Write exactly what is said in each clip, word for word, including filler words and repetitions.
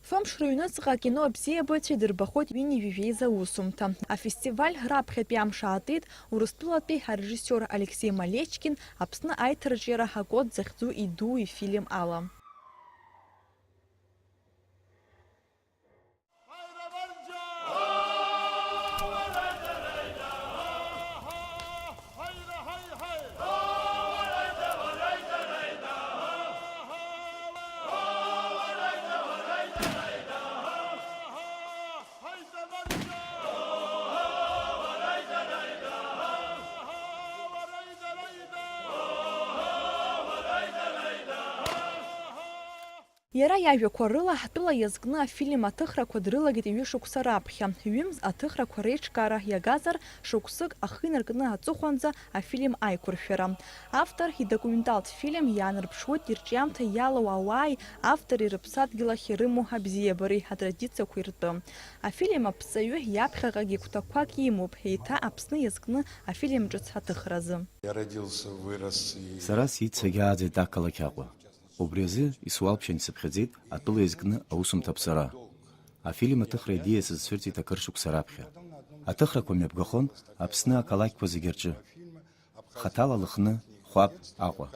Фымш рыҩныҵҟа акино абзиабаҩцәа идырбахоит ҩынҩажәи жәеиза аусумҭа. Афестиваль раԥхьатәи амш аатит Урыстәылатәи арежиссиор Алексеи Малечкин Аԥсны аиҭарҿиара акод захьӡу иду ифильм ала. Иара иажәақәа рыла, ҳтәыла иазкны афильм аҭыхрақәа дрылагеит ҩышықәса раԥхьа. Ҩымз аҭыхрақәа реиҿкаара иагазар, шықәсык ахы инаркны аҵыхәанӡа афильм аиқәыршәара. Автор идокументалтә фильм иаанарԥшуеит ирҿиамҭа иалоу ауааи автори рыԥсадгьыл ахь ирымоу абзиабареи атрадициақәеи ртәы. Афильм аԥҵаҩы иаԥхьаҟагьы гәҭакқәак имоуп, еиҭа Аԥсны иазкны афильм ҿыц аҭыхразы. Я родился, вырос и Сара сиццагьы ааӡеит ақалақь Аҟәа. Убри азы исуалԥшьан исыԥхьаӡеит атәыла иазкны аусумҭа аԥҵара. Афильм аҭыхра идеиа сызцәырҵит акыр шықәса раԥхьа. Аҭыхрақәа мҩаԥгахон Аԥсны ақалақьқәа зегьы рҿы. Хаҭала Лыхны, Хәаԥ, Аҟәа.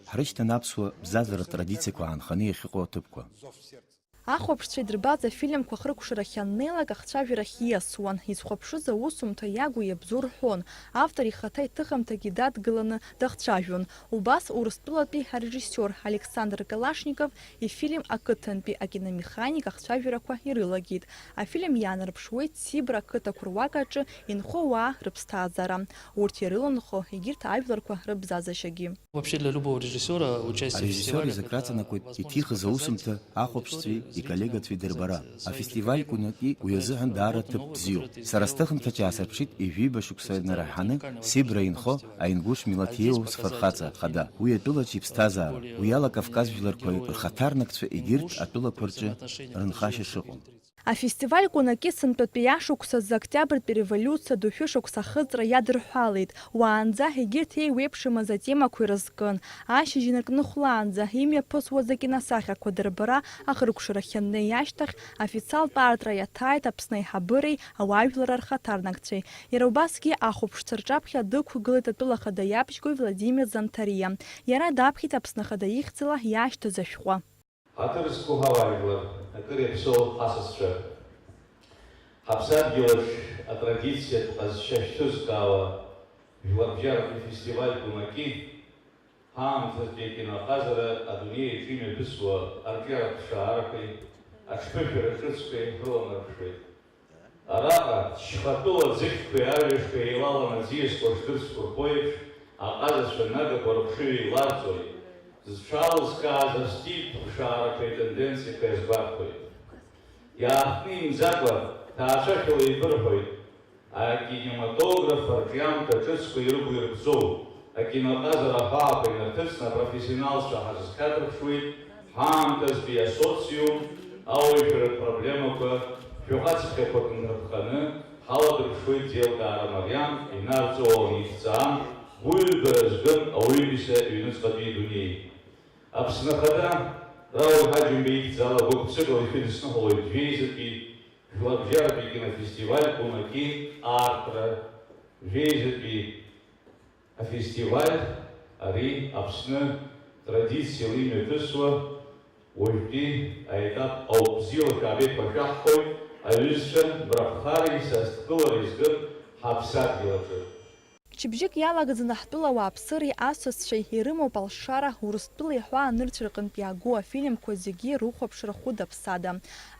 Ҳрышьҭан аԥсуа бзазаратә традициақәа аанханы иахьыҟоу аҭыԥқәа. Ахәаԥшцәа идырбаз афильмқәа ахыркәшарахь аннеилак, ахцәажәарахь ииасуан. Изхәаԥшыз аусумҭа иагу иабзоу рҳәон. Автор ихаҭа иҭыхымҭагьы дадгыланы дахцәажәон. Убас Урыстәылатәи арежиссиор Александр Калашников ифильм ақыҭантәи акиномеханик ахцәажәарақәа ирылагеит. Афильм иаанарԥшуеит Сибра ақыҭақәа руак аҿы инхо ауаа рыԥсҭазаара. Урҭ ирыланхо егьырҭ ажәларқәа рыбзазашьагьы. Вообще для любого режиссёра участие в Арежиссиор фестивале изы это краҵанакуеит возможность иҭихыз показать аусумҭа ахәаԥшцәеи иколлегацәеи дырбара. Афестиваль Кунаки уи азыҳәан даара ҭыԥ бзиоуп. Сара сҭыхымҭаҿ иаасырԥшит ҩажәиба шықәса инарҳаны Сибра инхо Аингуш Милаҭиеу сфырхаҵа хада. Уи атәылаҿы иԥсҭазаара, уи ала Кавказ жәларқәа рхаҭарнакцәа егьырҭ атәылақәа рҿы рынхашьа шыҟоу. Афестиваль Кунаки сынтәатәи ашықәсазы Октиабртәи ареволиуциа ду шәышықәса ахыҵра иадырҳәалеит. Уаанӡа егьырҭ еиуеиԥшымыз атемақәа ирызкын. Ашьыжь инаркны хәлаанӡа имҩаԥысуаз акиносахьақәа дырбара ахыркәшарахь ианнеи ашьҭахь, официалтә аартра иаҭааит Аԥсны аиҳабыреи ауаажәларра рхаҭарнакцәеи. Иара убасгьы ахәаԥшцәа рҿаԥхьа дықәгылеит атәыла ахада иабжьгои Владимир Занҭариа. Иара даԥхьеит Аԥсны ахада ихьӡала иаашьҭыз ашәҟәы. Ҳаҭыр зқәу ҳауаажәлар, акыр иаԥсоу ҳасасцәа! Ҳаԥсадгьылаҿ атрадициатә ҟазшьа шьҭызкаауа, жәларбжьаратәи фестиваль Кунаки, ҳаамҭазтәи акиноҟазара адунеи аҿы имҩаԥысуа арҿиаратә ԥшаарақәеи аҽԥышәара ҿыцқәеи ҳрыланарԥшуеит. Араҟа, шьхатәыла аӡыхьқәеи арҩашқәеи еилаланы аӡиасқәа шдырцәқәырԥо еиԥш, аҟазацәа нагақәа рыхшыҩ еиларҵоит, зҽалызкааз астильтә ԥшаарақәеи атенденциақәеи азгәарҭоит. Иаахтны имӡакәа, ҭаацәашәала еибырҳәоит, акинематограф арҿиамҭа ҿыцқәа ирыгу-ирыгӡоу, акиноҟазара аҳәаақәа инарҭыҵны апрофессионалцәа ҳазхьаҭырԥшуеит, ҳаамҭазтәи асоциум ауаҩшәаратә проблемақәа шәаҟәацхьақәак нрыԥханы ҳаладырԥшуеит, Ӡелкаара Мариам, Инар Ҵоуа Ихьӡаан, гәыҩбара згым ауаҩытәыҩса иҩныҵҟатәи идунеи. Аԥсны Ахада, Рауль Ҳаџьымба ихьӡала гәык-ԥсыкала ишәыдысныҳәалоит жәеизатәи Жәларбжьаратәи акинофестиваль Кунаки аартра. Жәеизатәи афестиваль ари Аԥсны традициала имҩаԥысуа уажәтәи аетап ауп. Бзиала шәаабеит ҳәа шәаҳҳәоит, аҩызцәа, бара бхареи са сҭагылареи згым ҳаԥсадгьыл аҿы. Мчыбжьык иалагӡаны ҳтәыла ауааԥсыреи асасцәеи ирымоуп алшара, Урыстәылеи ҳәаа нырцә рҟынтә иаагоу афильмқәа зегьы рыхәаԥшра хәыда-ԥсада.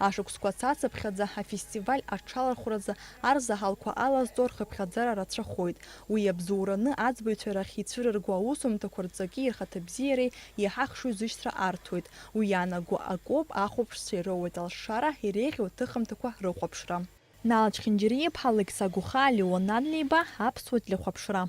Ашықәсқәа цацыԥхьаӡа афестиваль аҽалархәразы арзаҳалқәа алазҵо рхыԥхьаӡара рацәахоит. Уи иабзоураны аӡбаҩцәа рахь ицәырырго аусумҭақәа рҵаки рхаҭабзиареи иаҳа хшыҩзышьҭра арҭоит. Уи иаанаго акоуп ахәаԥшцәа ироуеит алшара, иреиӷьу аҭыхымҭақәа рыхәаԥшра. Нал Чхинџьариа-иԥҳа, Алықьса Гәыхаа, Леон Адлеиба, Аԥсуа телехәаԥшра.